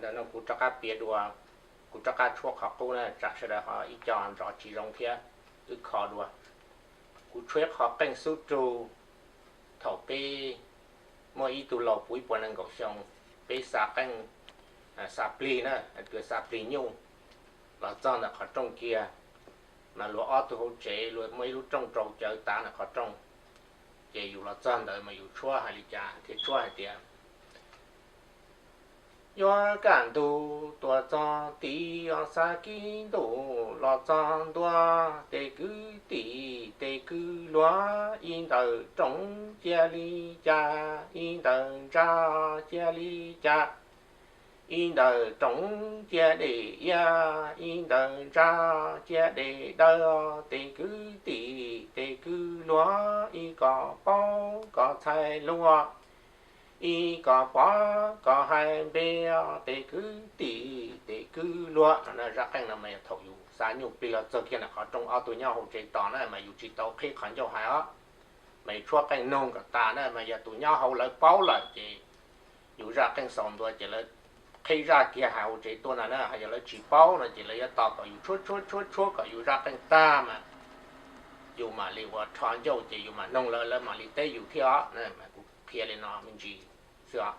Ntawm no kuv rov qab piav dua, kuv rov qab tshuab qhov qub na, tsam sawv daws ho ib co nrov tsis zoo thiab, wb kho dua. Kuv tshuab qhov qeej xub rug thaum peb muaj ib tug laus puv ib puas nees nkaum xyoo, peb xa qeej, xa plig na, xa plig nyuj los txog ntawm qhov rooj kiag, mas luag ob tug hauv tsev luag muaj ib lub rooj rau cawv tav ntawm qhov rooj. Ces yus los txog ntawd mas yus tshuab hais li cas thiab? Tshuab hais tias, yuav kaj ntug tuaj txog tid, o xav kib ntuj los txog ntua, tes kwv tij tes kwv luag, ib ntawm rooj cia li cas, ib ntawm ntsa cia li cas, ib ntawm rooj cia dej iab, ib ntawm ntsa cia dej dawb, tes kwv tij tes kwv luag, ib kom paub kom txhais luag, ib kom pov kom hais npe, tes kwv tij tes kwv luag. Zaj qeej no mas yog thaum yus xa nyuj plig los txog kiag ntawm qhov rooj ob tug nyob hauv tsev tos na mas yus tsis tau qhib qhov ncauj hais os, mas yus tshuab qeej noog kom tas na mas yog tus nyob hauv lawv paub lawm ces yus zaj qeej xaus ntua ces lawv qhib zaj kiag hais hauv tsev tuaj ntag na. Yog lawv tsis paub no ces lawv yuav tos kom yus tshuab tshuab tshuab tshuab kom yus zaj qeej tag mas yus mam li ua rho ncauj ces yus mam noog lawv, lawv mam li teb yus thiab os. Kuv qhia li no me ntsis xwb os.